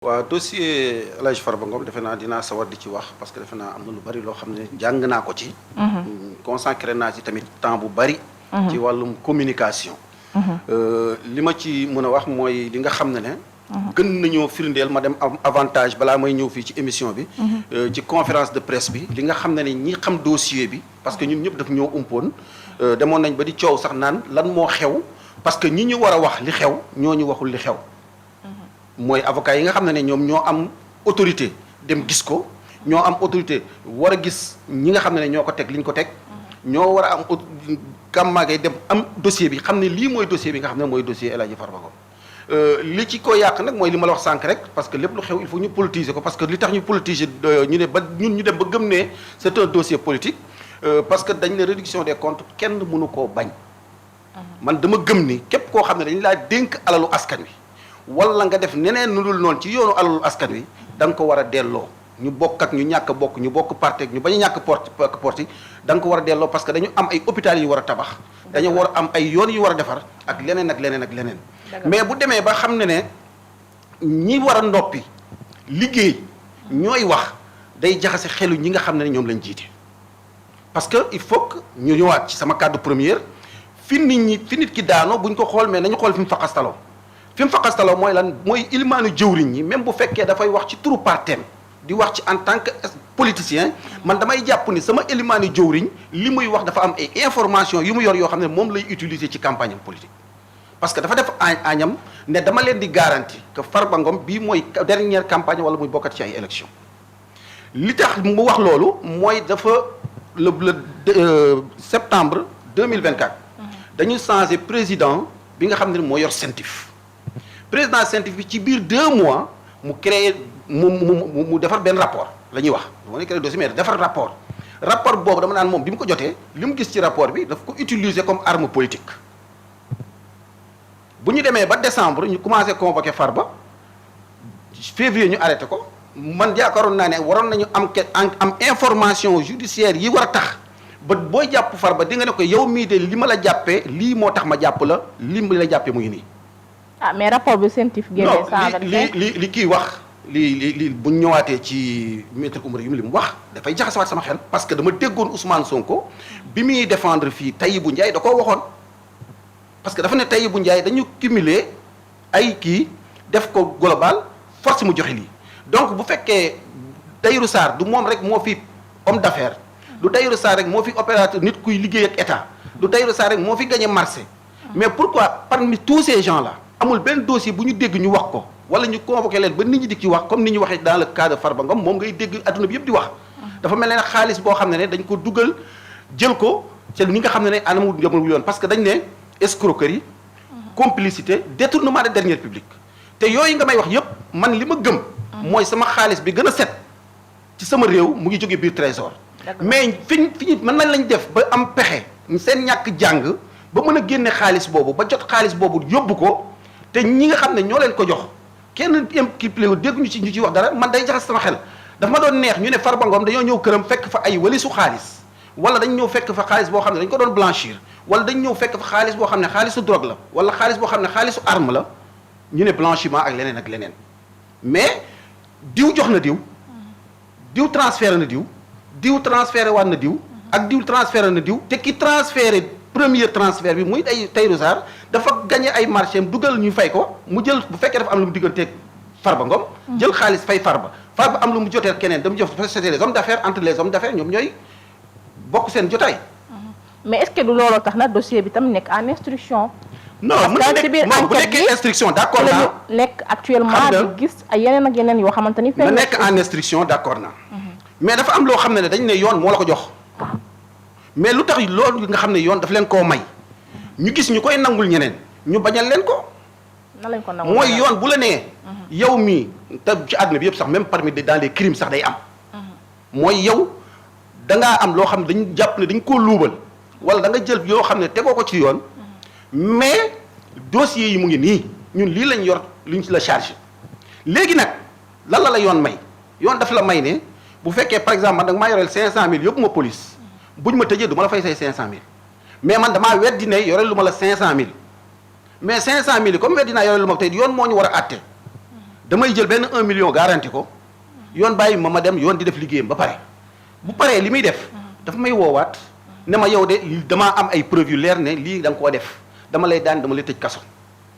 waaw dossier El Hadj Farba Ngom defe naa dinaa sawar di ci wax parce que defe naa am na lu bari loo xam ne jàng naa ko ci. consacré naa ci tamit temps bu bari. ci wàllum communication. li ma ci mën a wax mooy li nga xam ne. gën nañoo firndeel ma dem am avantage balaa may ñëw fii ci émission bi. ci conférence de presse bi li nga xam ne ñi xam dossier bi parce que ñun ñëpp daf ñoo umpoon demoon nañ ba di coow sax naan lan moo xew parce que ñi ñu war a wax li xew ñoo ñu waxul li xew. mooy avocat yi nga xam ne ñoom ñoo am autorité dem gis ko ñoo am autorité war a gis ñi nga xam ne ñoo ko teg li ñu ko teg. ñoo war a am kàmmaagay dem am dossier bi xam ne lii mooy dossier bi nga xam ne mooy dossier El Hadj Farba Ngom li ci ko yàq nag mooy li ma la wax sànq rek parce que lépp lu xew il faut ñu politiser ko parce que li tax ñu politiser ñu ne ba ñun ñu dem ba gëm ne c'est un dossier politique parce que dañ ne réduction des comptes kenn mënu koo bañ. man dama gëm ni képp koo xam ne dañ laa dénk alalu askan wi. wala nga def neneen nu dul noonu ci yoonu alalu askan wi da nga ko war a delloo ñu bokk ak ñu ñàkk bokk ñu bokk parti ak ñu bañ a ñàkk porti da nga ko war a delloo parce que dañu am ay hôpital yu war a tabax dañu war a am ay yoon yu war a defar ak leneen ak leneen ak leneen mais bu demee ba xam ne ñi war a noppi liggéey ñooy wax day jaxase xelu ñi nga xam ne ñoom lañ jiite parce que il faut que ñu ñëwaat ci sama kàddu première fi nit ki daanoo buñ ko xool mais nañu xool fi mu faqastaloo fi mu faqastaloo mooy lan mooy ilmaanu jëwriñ ñi même bu fekkee dafay wax ci turu partem di wax ci en tant que politicien man damay jàpp ni sama ilmaanu jëwriñ li muy wax dafa am ay information yu mu yor yoo xam ne moom lay utiliser ci campagne politique parce que dafa def añam ne dama leen di garantie que Farba Ngom bii mooy dernière campagne wala muy bokkat ci ay élection li tax mu wax loolu mooy dafa le septembre 2024 dañu changé président bi nga xam ne moo yor CENTIF président CENTIF bi ci biir 2 mois mu créé mu defar benn rapport la ñuy wax dama ne créé dossier mais defar rapport boobu dama naan moom bi mu ko jotee li mu gis ci rapport bi daf ko utiliser comme arme politique bu ñu demee ba décembre ñu commencé convoquer Farba février ñu arrêté ko man yaakaaroon naa ne waroon nañu am information judiciaire yi war a tax ba booy jàpp Farba di nga ne ko yow mii de li ma la jàppee lii moo tax ma jàpp la li ma la jàppee mu ngi nii. Mais rapport bi CENTIF génne 125 li kii wax li bu ñu ñëwaatee ci maître Oumar Youm li mu wax dafay jaxasewaat sama xel parce que dama déggoon Ousmane Sonko bi muy défendre fii Tahibou Ndiaye da koo waxoon parce que dafa ne Tahibou Ndiaye dañu cumuler ay kii def ko global force mu joxe lii donc bu fekkee Tahirou Sarr du moom rek moo fi homme d'affaires du Tahirou Sarr rek moo fi opérateur nit kuy liggéey ak état du Tahirou Sarr rek moo fi gagné marché mais pourquoi parmi tous ces gens là amul benn dossier bu ñu dégg ñu wax ko wala ñu convoqué leen ba nit ñi di ci wax comme ni ñu waxee dans le cas de Farba Ngom moom ngay dégg adduna bi yëpp di wax dafa mel ne xaalis boo xam ne dañ ko dugal jël ko ci ni nga xam ne anamu jëmul yoon parce que dañ ne escroquerie complicité détournement de deniers publics te yooyu nga may wax yëpp man li ma gëm mooy sama xaalis bi gën a set ci sama réew mu ngi jóge biir trésor mais fi mën nañ lañ def ba am pexe seen ñàkk jàng ba mën a génne xaalis boobu ba jot xaalis boobu yóbbu ko te ñi nga xam ne ñoo leen ko jox kenn impliqué wu dégg ñu ci wax dara man day jaxas sama xel dafa ma doon neex ñu ne Farba Ngom dañoo ñëw këram fekk fa ay walisu xaalis wala dañ ñëw fekk fa xaalis boo xam ne dañ ko doon blanchir wala dañ ñëw fekk fa xaalis boo xam ne xaalisu drogue la wala xaalis boo xam ne xaalisu arme la ñu ne blanchiment ak leneen mais diw jox na diw transféré na diw transféré waat na diw ak diw transféré na diw te ki transféré premier transfert bi muy Tahirou Sarr dafa gagné ay marché am dugal ñu fay ko mu jël bu fekkee dafa am lu mu digganteeg Farba Ngom jël xaalis fay Farba am lu mu jotee keneen dama jox c'était les hommes d'affaires entre les hommes d'affaires ñoom ñooy bokk seen jotaay. mais est-ce que du looloo tax nag dossier bi tam nekk en instruction. non bu nekkee instruction d'accord naa nekk actuellement di gis ay yeneen ak yeneen yoo xamante ni. na nekk en instruction d'accord naa. mais dafa am loo xam ne dañ ne yoon moo la ko jox. mais lu tax loolu nga xam ne yoon daf leen koo may ñu gis ñu koy nangul ñeneen ñu bañal leen ko. nan lañ ko nangul mooy yoon bu la nee. yow mii te ci àdduna bi yëpp sax même parmi dans les crimes sax day am. mooy yow da ngaa am loo xam ne dañu jàpp ne dañ koo luubal wala da nga jël yoo xam ne tegoo ko ci yoon mais dossiers yi mu ngi nii ñun lii lañ yor luñ ci la chargé léegi nag lan la yoon may yoon daf la may ne bu fekkee par exemple man da nga maa yoreel 500000 yóbbu ma police. buñ ma tëjee du ma la fay say 500000 mais man damaa weddi ne yore lu ma la 500000 mais 500000 comme weddi naa yore lu ma tey yoon moo ñu war a àtte damay jël benn 1 million garanti ko yoon bàyyi ma dem yoon di def liggéeyam ba pare bu paree li muy def dafa may woowaat ne ma yow de damaa am ay preuve yu leer ne lii da nga koo def dama lay daan dama lay tëj kaso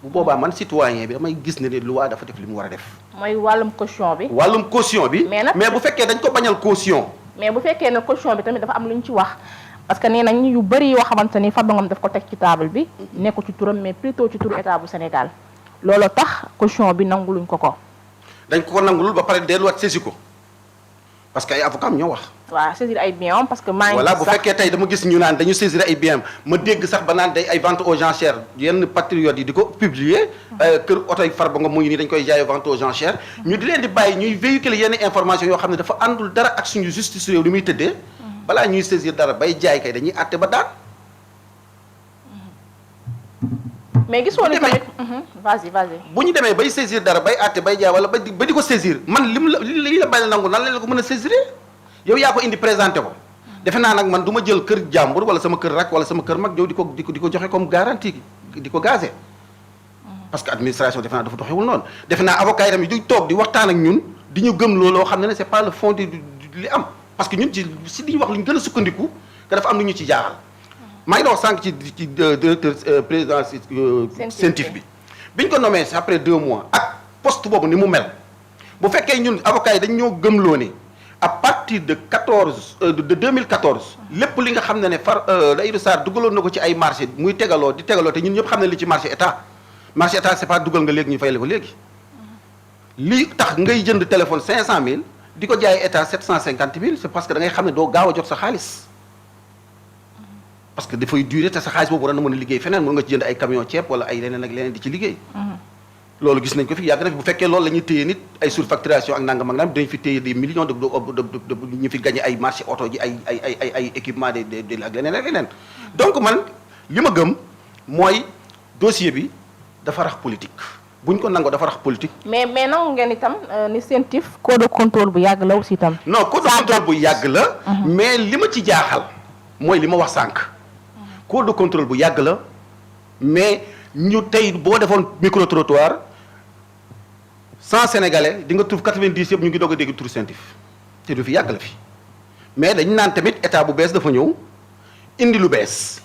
bu boobaa man citoyen bi damay gis ne loi dafa def li mu war a def. mooy wàllum caution bi. wàllum caution bi. mais bu fekkee dañ ko bañal caution. mais bu fekkee ne caution bi tamit dafa am lu ñu ci wax parce que nee nañ yu bëri yoo xamante ni Farba Ngom daf ko teg ci table bi nekku ci turam mais plutôt ci turu état bu Sénégal loolu tax caution bi nanguluñ ko ko. dañ ko nangulul ba pare delluwaat saisi ko parce que ay avocats ñoo wax. waaw saisir ay biens parce que maa ngi voilà bu fekkee tey dama gis ñu naan dañu saisir ay biens ma dégg sax ba naan day ay vente aux enchères yenn patriotes yi di ko publier. kër oto yi Farba Ngom mu ngi nii dañ koy jaayee vente aux enchères. ñu di leen di bàyyi ñuy véhiculer yenn information yoo xam ne dafa àndul dara ak suñu justice réew li muy tëddee. balaa ñuy saisir dara bay jaay kay dañuy àtte ba daan. mais gisoo ni tamit vas-y. bu ñu demee bay saisir dara bay àtte bay jaay wala ba di ko saisir man li la bañ a nangu nan la ko mën a saisir yow yaa ko indi présenté ko. defe naa nag man du ma jël kër jàmbur wala sama kër rak wala sama kër mag yow di ko joxe comme garantie di ko gazé. parce que administration defe naa dafa doxewul noonu defe naa avocat yi tamit du toog di waxtaan ak ñun di ñu gëm looloo xam ne c'est pas le fond di li am parce que ñun si li ñu wax lu ñu gën a sukkandiku que dafa am lu ñu ci jaaxal. maa ngi doon sànq ci directeur président CENTIF bi biñ ko nommé après 2 mois ak poste boobu ni mu mel bu fekkee ñun avocats yi dañ ñoo gëmloo ne à partir de 2014 lépp li nga xam ne Tahirou Sarr dugaloon na ko ci ay marché muy tegaloo te ñun ñëpp xam ne li ci marché état c'est pas dugal nga léegi ñu fay la ko léegi li tax ngay jënd téléphone 500 000 di ko jaay état 750 000 c'est parce que da ngay xam ne doo gaaw a jot sa xaalis parce que dafay durer te sa xaalis boobu war na mën a liggéey feneen mën nga ci jënd ay camion ceeb wala ay leneen ak leneen di ci liggéey. loolu gis nañ ko fi yàgg na fi bu fekkee loolu la ñuy téye nit ay surfacturation ak nangam ak nangam dañ fi téye des millions de ñu fi gagné ay marché auto ji ay équipement de ak leneen ak leneen. donc man li ma gëm mooy dossier bi dafa rax politique buñ ko nangoo dafa rax politique. mais nangu ngeen itam ni CENTIF code de contrôle bu yàgg la aussi itam. non code de contrôle bu yàgg la. mais li ma ci jaaxal mooy li ma wax sànq. code de contrôle bu yàgg la mais ñu tey boo defoon micro trottoir 100 sénégalais di nga trouve 90 yëpp ñu ngi doog a dégg turu CENTIF te du fi yàgg la fi mais dañu naan tamit état bu bees dafa ñëw indi lu bees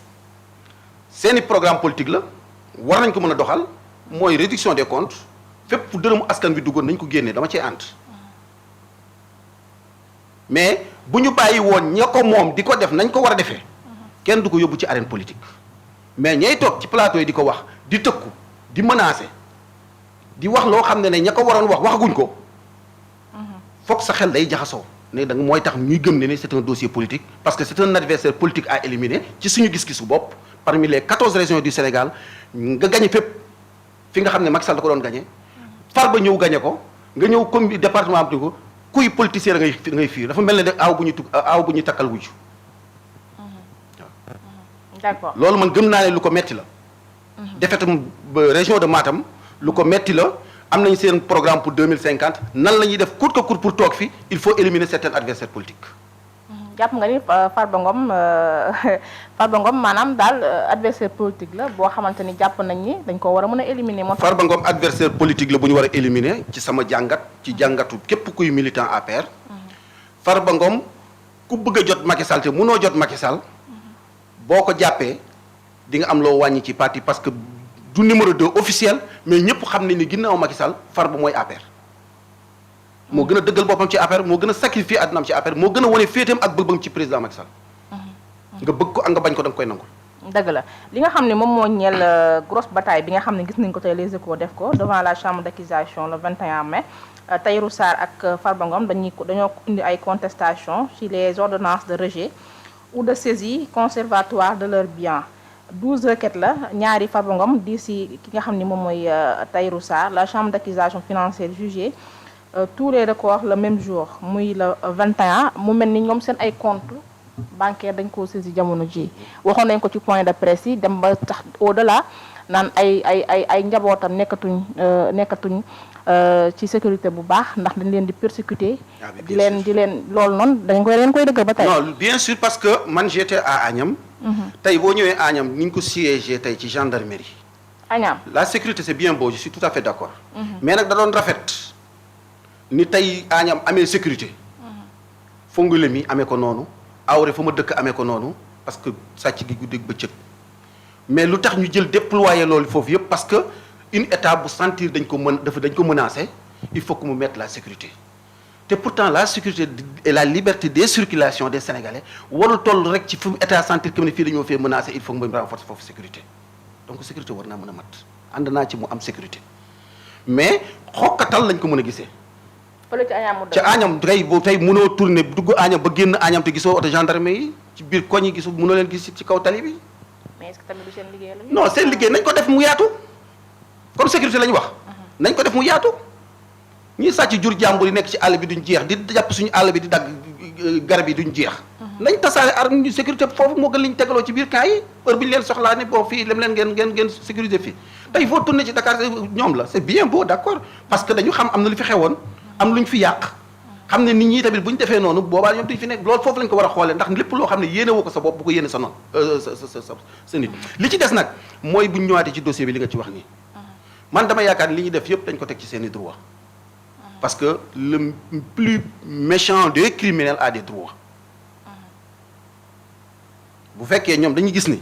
seeni programme politique la war nañ ko mën a doxal mooy réduction des comptes fépp fu dërëmu askan bi duggoon nañ ko génnee dama cee ànd mais bu ñu bàyyi woon ña ko moom di ko def nañ ko war a defee kenn du ko yóbbu ci arène politique mais ñay toog ci plateau yi di ko wax di tëkku di menacer di wax loo xam ne ña ko waroon wax waxaguñ ko foog sa xel day jaxasoo ne da nga mooy tax ñuy gëm ne c'est un dossier politique parce que c'est un adversaire politique à éliminer ci suñu gis-gisu bopp parmi les 14 régions du Sénégal nga gagné fépp fi nga xam ne Macky Sall da ko doon gagné Farba ñëw gagné ko nga ñëw comme département am ko kuy politicien da ngay fiir dafa mel ne de aaw bu ñu takkal wujj d'accord loolu man gëm naa ne lu ko metti la defetam région de Matam lu ko metti la am nañ seen programme pour 2050 nan la ñuy def coûte que coûte pour toog fi il faut éliminer certains adversaires politiques. jàpp nga ni Farba Ngom maanaam daal adversaire politique la boo xamante ni jàpp nañ ni dañ ko war a mën a éliminer. moo tax Farba Ngom adversaire politique la bu ñu war a éliminer ci sama jàngat ci jàngatu képp kuy militant APR. Farba Ngom ku bëgg a jot Macky Sall te mënoo jot Macky Sall boo ko jàppee di nga am loo wàññi ci parti parce que du numéro 2 officiel mais ñëpp xam nañ ni ginnaaw Macky Sall Farba mooy APR. moo gën a dëggal boppam ci APR moo gën a sacrifier àddunaam ci APR moo gën a wane féeteem ak bëgg-bëgg ci président Macky Sall. nga bëgg ko ak nga bañ ko da nga koy nangu. dëgg la li nga xam ne moom moo ñeel grosse bataille bi nga xam ne gis nañ ko tey Les Échos def ko devant la chambre d'accusation le 21 mai Tahirou Sarr ak Farba Ngom dañoo indi ay contestations ci les ordonnances de rejet ou de saisie conservatoire de leurs biens 12 requêtes la ñaari Farba Ngom di si ki nga xam ne moom mooy Tahirou Sarr la chambre d'accusation financière jugée tous les records le même jour muy le 21 mu mel ni ñoom seen ay compte bancaire dañ koo saisi jamono ji waxoon nañ ko ci point de presse yi dem ba tax au delà naan ay njabootam nekkatuñ ci sécurité bu baax ndax dañ leen di persécuter di leen loolu noonu dañ koy dëggal ba tey. non bien sûr parce que man j'étais à Agnam. tey boo ñëwee Agnam ni ñu ko siégé tey ci gendarmerie. Agnam la sécurité c'est bien beau je suis tout à fait d'accord. mais nag da doon rafet ni tey Agnam amee sécurité Fongolemi mi amee ko noonu Awré fa ma dëkk amee ko noonu parce que sàcc gi guddeeg bëccëg mais lu tax ñu jël déployer loolu foofu yëpp parce que une état bu sentir dañ ko menacé il faut que mu mettre la sécurité te pourtant la sécurité et la liberté des circulations des Sénégalais warul toll rek ci fu état sentir que ne fii dañoo fee menacé il faut que mu renforcer foofu sécurité donc sécurité war naa mën a mat ànd naa ci mu am sécurité mais xokkatal lañ ko mën a gisee. fële ci Agnam ca Agnam tey mënoo tourner dugg Agnam ba génn Agnam te gisoo oto gendarme yi ci biir koñ yi gisoo mënoo leen gis ci kaw tali bi. mais est-ce que tamit du seen liggéey la. non seen liggéey nañ ko def mu yaatu comme sécurité la ñu wax. nañ ko def mu yaatu. ñi sàcc jur jàmbur yi nekk ci àll bi duñ jeex di jàpp suñu àll bi di dagg garab yi duñ jeex. nañ tasaare arme sécurité foofu moo gën liñ tegaloo ci biir camp yi heure bu ñu leen soxlaa ne bon fii dem leen ngeen sécuriser fii tey il faut tourner ci Dakar ñoom la c'est bien beau d'accord parce que dañu xam am na lu fi xewoon am lu ñu fi yàq xam ne nit ñi tamit bu ñu defee noonu boobaa ñoom duñ fi nekk loolu foofu lañ ko war a xoolee ndax lépp loo xam ne yéene woo ko sa bopp bu ko yéene sa noonu sa nit li ci des nag mooy bu ñu ñëwaatee ci dossier bi li nga ci wax nii man dama yaakaar li ñuy def yëpp dañ ko teg ci seeni droit parce que le plus méchant des criminels a des droits bu fekkee ñoom dañuy gis ni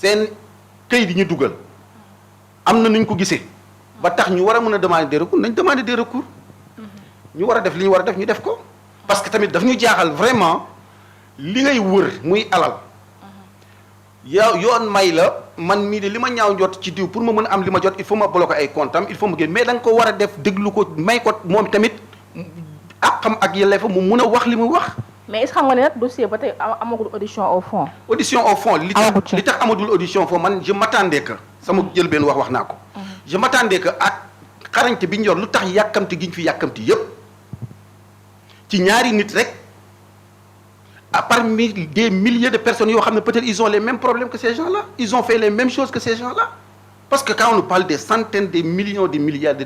seen këyit yi ñu dugal am na nuñ ko gisee ba tax ñu war a mën a demander des recours nañ demander des recours ñu war a def li ñu war a def ñu def ko parce que tamit daf ñu jaaxal vraiment li ngay wër muy alal yoon may la man mii de li ma ñaaw jot ci diw pour ma mën a am li ma jot il faut ma bloquer ay compte am il faut ma génn mais da nga ko war a def déglu ko may ko moom tamit ak xam ak yelleefa mu mun a wax li muy wax. mais est-ce que xam nga ne nag dossier ba tey amagul audition au fond. audition au fond li tax amadul audition au fond man je m'attendais que sama jël benn wax naa ko. je m'attendais que ak xarañte bi ñu yor lu tax yàkkamti gi ñu fi yàkkamti yépp ci ñaari nit rek. Parmi des milliers de personnes yoo xam ne peut-être ils ont les mêmes problèmes que ces gens-là ils ont fait les mêmes choses que ces gens-là parce que quand on nous parle des centaines des millions des milliards de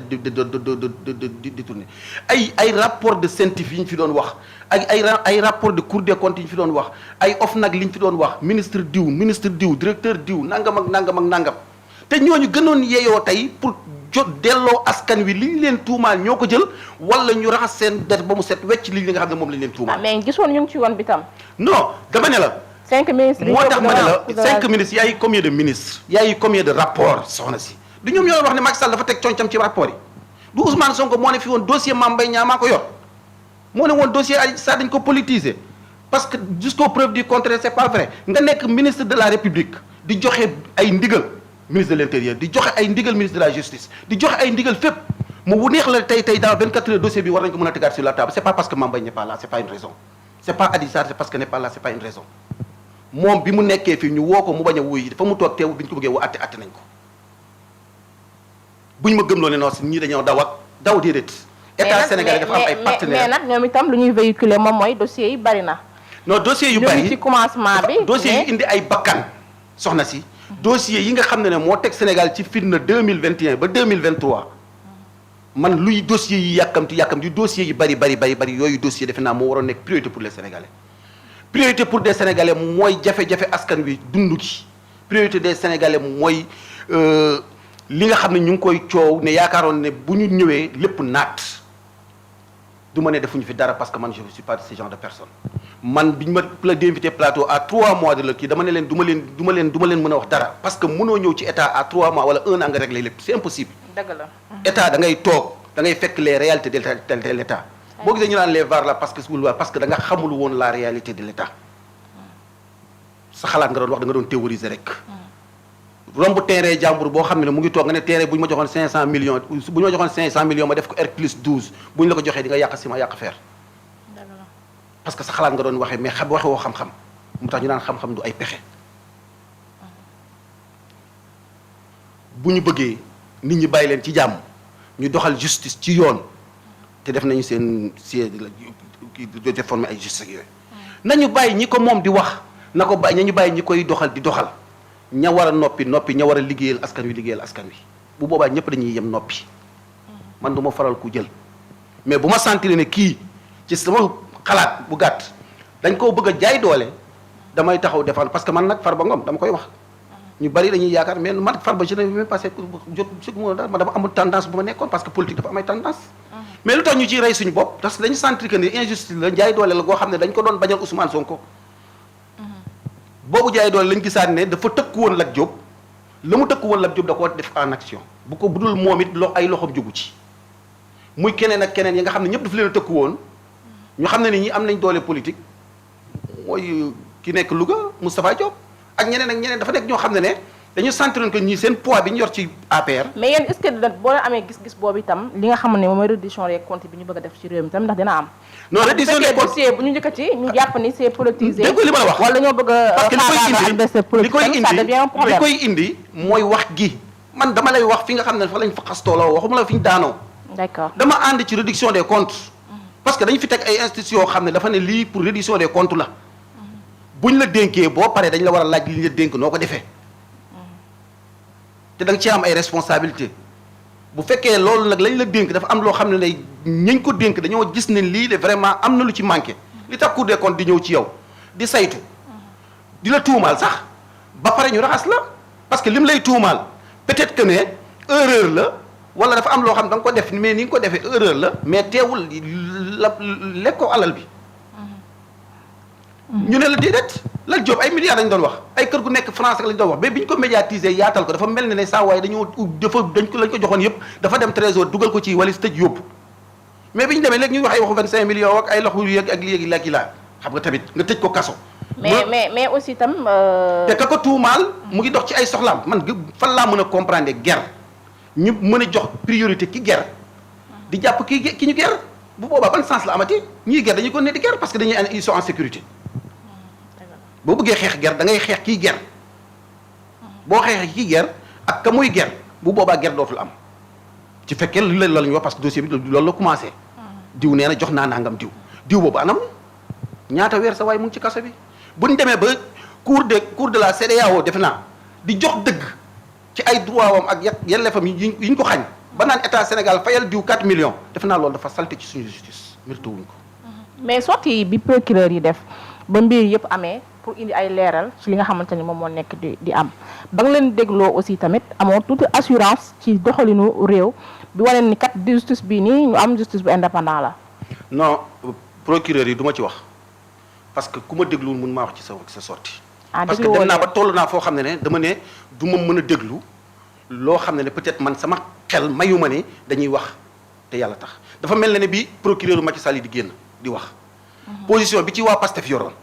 détournés ay rapport de scientifique yi ñu fi doon wax ay rapport de Cour des comptes yi ñu fi doon wax ay OFNAC li ñu fi doon wax ministre diw directeur diw nangam ak nangam te ñooñu gënoon yeeyoo tey pour delloo askan wi li ñu leen tuumaal ñoo ko jël wala ñu raxas seen der ba mu set wecc li nga xam ne moom lañ leen tuumaal. mais gisoon ñu ngi ci yoon bi tam. non dama ne la. 5 ministres moo tax ma ne la 5 ministres y a eu combien de ministres. y a eu combien de rapports soxna si. du ñoom ñoo wax ne Macky Sall dafa teg concam ci rapport yi du Ousmane Sonko moo ne fi woon dossier Mame Mbaye Niang maa ko yor moo ne woon dossier Adji Sarr dañ ko politiser parce que jusqu'aux preuves du contraire c'est pas vrai nga nekk ministre de la République di joxe ay ndigal. ministre de l'intérieur di joxe ay ndigal ministre de la justice di joxe ay ndigal fépp mu neex la tey dans 24 heures dossier bi war nañ ko mën a tegaat sur la table c'est pas parce que Mame Mbaye n'est pas là c'est pas une raison c'est pas Adji Sarr c'est parce que n'est pas là c'est pas une raison moom bi mu nekkee fii ñu woo ko mu bañ a wuy dafa mu toog teew bi ñu ko bëggee woo atte nañ ko buñ ma gëmloo ne non ñii dañoo daw déedéet état sénégalais dafa am ay partenaires mais nag ñoom itam lu ñuy véhiculer moom mooy dossiers yi bari na non dossiers yu bari ci commencement bi dossiers yu indi ay bakkan soxna si dossier yi nga xam ne moo teg Sénégal ci fitna 2021 ba 2023 man luy dossiers yi yàkkamti dossiers yi bari yooyu dossier defe naa moo waroon nekk priorité pour les Sénégalais priorité pour des Sénégalais mooy jafe-jafe askan wi dund gi priorité des Sénégalais mooy li nga xam ne ñu ngi koy coow ne yaakaaroon ne bu ñu ñëwee lépp naat du ma ne defuñu fi dara parce que man je ne suis pas ce genre de personne man biñ ma la invité plateau à 3 mois de la kii dama ne leen du ma leen mën a wax dara parce que mënoo ñëw ci état à 3 mois wala 1 an nga régler lépp c'est impossible. dëgg la. état da ngay toog da ngay fekk les réalités de l'état boo gisee ñu naan les VAR la parce que da nga xamul woon la réalité de l'état sa xalaat nga doon wax da nga doon théoriser rek. romb terrain jàmbur boo xam ne mu ngi toog nga ne terrain bu ñu ma joxoon 500 millions bu ñu ma joxoon 500 millions ma def ko R+12 bu ñu la ko joxee di nga yàq ciment yàq fer. parce que sa xalaat nga doon waxee mais waxe woo xam-xam mu tax ñu naan xam-xam du ay pexe bu ñu bëggee nit ñi bàyyi leen ci jàmm ñu doxal justice ci yoon te def nañu seen réformer ay justice ak yooyu nañu bàyyi ñi ko moom di wax na ko bàyyi nañu bàyyi ñi koy doxal di doxal ña war a noppi ña war a liggéeyal askan wi bu boobaa ñëpp dañuy yem noppi man du ma faral ku jël mais bu ma sentir ne kii ci sama xalaat bu gàtt dañ koo bëgg a jaay doole damay taxaw défendre parce que man nag Farba Ngom dama koy wax ñu bari dañuy yaakaar mais man Farba je n'ai même pas man dama amul tendance bu ma nekkoon parce que politique dafa am ay tendance mais lu tax ñu ciy rey suñu bopp parce que dañu sentir que ni injustice la jaay doole la goo xam ne dañ ko doon bañal Ousmane Sonko. boobu jaay doole lañ gisaat ne dafa tëkku woon Lat Diop la mu tëkku woon Lat Diop da koo def en action bu ko budul moom it ay loxoom jógu ci muy keneen ak keneen yi nga xam ne ñëpp dafa leen a tëkku woon ñu xam ne ni ñi am nañ doole politique mooy ki nekk Louga Moustapha Diop ak ñeneen dafa nekk ñoo xam ne dañu sentiroon que ñii seen poids bi ñu yor ci APR. mais yéen est-ce que boo leen amee gis-gis boobu itam li nga xam ne moom mooy reddition des comptes bi ñu bëgg a def ci réew mi tam ndax dina am. non reddition des comptes dossier bu ñu njëkkati ñu jàpp ni c'est politisé. dégg li ma la wax wala ñoo bëgg a. parce que li koy indi mooy wax gi. man dama lay wax fi nga xam ne fa lañ fa xastoo la waxuma la fi ñu daanoo. d'accord dama ànd ci réduction des comptes. parce que dañu fi teg ay institutions yoo xam ne dafa ne lii pour réduction des comptes la. buñ la dénkee boo paree dañ la war a laaj li ñu la dénk noo ko defee. te da nga ci am ay responsabilité bu fekkee loolu nag lañ la dénk dafa am loo xam ne ne ñañ ko dénk dañoo gis ne lii de vraiment am na lu ci manqué li tax Cour des comptes di ñëw ci yow di saytu di la tuumaal sax ba pare ñu raxas la parce que lim lay tuumaal peut-être que ne erreur la wala dafa am loo xam da nga ko def mais ni nga ko defee erreur la mais teewul la lekkoo alal bi ñu ne la déedéet Lat Diop ay milliards lañ doon wax ay kër gu nekk France lañ doon wax mais bi ñu ko médiatiser yaatal ko dafa mel ne saa waaye lañ ko joxoon yëpp dafa dem trésor dugal ko ci walis tëj yóbbu mais bi ñu demee léegi ñuy wax ay waxu 25 millions ak ay loxo yu yëg ak léegi laa xam nga tamit nga tëj ko kaso. mais aussi tam. te ka ko tuumaal mu ngi dox ci ay soxlaam man fan laa mën a comprendre guerre ñu mën a jox priorité ki guerre di jàpp ki ñu guerre bu boobaa ban sens la amati ñii guerre dañuy ko ne di guerre parce que dañuy ils sont en sécurité. boo bëggee xeex guerre da ngay xeex kii guerre boo xeexee kii guerre ak ka muy guerre bu boobaa guerre dootul am ci fekkee lu leen loolu ñu wax parce que dossier bi loolu la commencé. diw nee na jox naa nangam diw boobu anam ñaata weer sa waay mu ngi ci kaso bi bu ñu demee ba cour de la CEDEAO defe naa di jox dëgg ci ay droit wam ak yelleefam yi ñu ko xañ ba naan état Sénégal fayal diw 4 millions defe naa loolu dafa salté ci suñu justice mérité wuñ ko. mais sortie bi procureur yi def ba mbir yëpp amee. pour indi ay leeral ci li nga xamante ni moom moo nekk di am ba nga leen dégloo aussi tamit amoo toute assurance ci doxalinu réew bi wane ni kat justice bii nii ñu am justice bu indépendant la. non procureur yi du ma ci wax parce que ku ma dégluwul mun maa wax ci sa sortie parce que dem naa ba toll naa foo xam ne dama ne du ma mën a déglu loo xam ne peut-être man sama xel mayu ma ne dañuy wax te yàlla tax dafa mel ne bi procureur Macky Sall yi di génn di wax. position bi ci waa Pastef yoroon.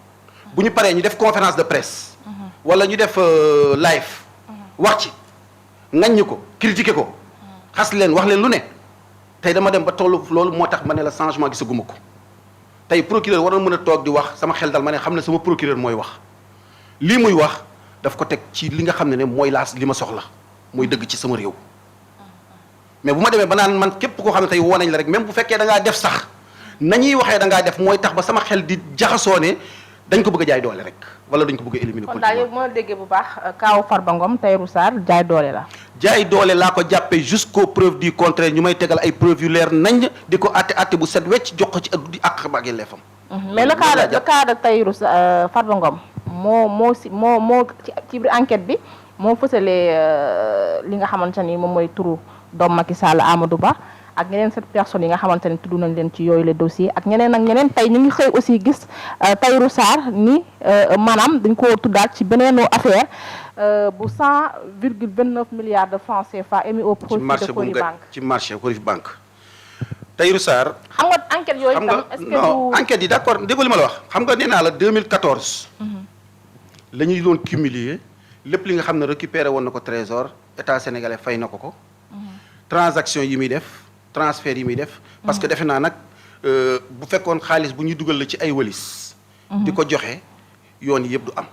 bu ñu paree ñu def conférence de presse. wala ñu def live. wax ci ŋaññi ko critiquer ko. xas leen wax leen lu ne. tey dama dem ba tollu loolu moo tax ma ne la changement gisaguma ko tey procureur war na mën a toog di wax sama xel dal ma ne xam ne sama procureur mooy wax lii muy wax daf ko teg ci li nga xam ne mooy li ma soxla mooy dëgg ci sama réew. mais bu ma demee ba naan man képp koo xam ne tey woo nañ la rek même bu fekkee da ngaa def sax nañuy waxee da ngaa def mooy tax ba sama xel di jaxasoo ne. dañ ko bëgg a jaay doole rek wala dañ ko bëgg a éliminer. kon daal yow moo déggee bu baax kaawu Farba Ngom Tahirou Sarr jaay doole la. jaay doole laa ko jàppee jusqu'aux preuves du contraire ñu may tegal ay preuves yu leer nañ di ko àtte bu set wecc jox ko ci di àq ak yelleefam. mais le cas de Tahirou Farba Ngom moo ci biir enquête bi moo fësalee li nga xamante ni moom mooy turu doom Macky Sall Amadou Ba. ak ñeneen 7 personnes yi nga xamante ne tudd nañ leen ci yooyu le dossier ak ñeneen ak ñeneen tey ñu ngi xëy aussi gis Tahirou Sarr ni maanaam dañ ko tuddaat ci beneenu affaire bu 100,29 milliards de francs CFA émis au profit de Coribank ci marché Coribank Tahirou Sarr xam nga enquête yooyu tam est-ce que non enquête yi d'accord déggoo li ma la wax xam nga nee naa la 2014 la ñuy doon cumuler lépp li nga xam ne récupéré woon na ko trésor état sénégalais fay na ko transaction yi muy def transfert yi muy def parce que defe naa nag bu fekkoon xaalis bu ñuy dugal la ci ay walis di ko joxe yoon yi yëpp du am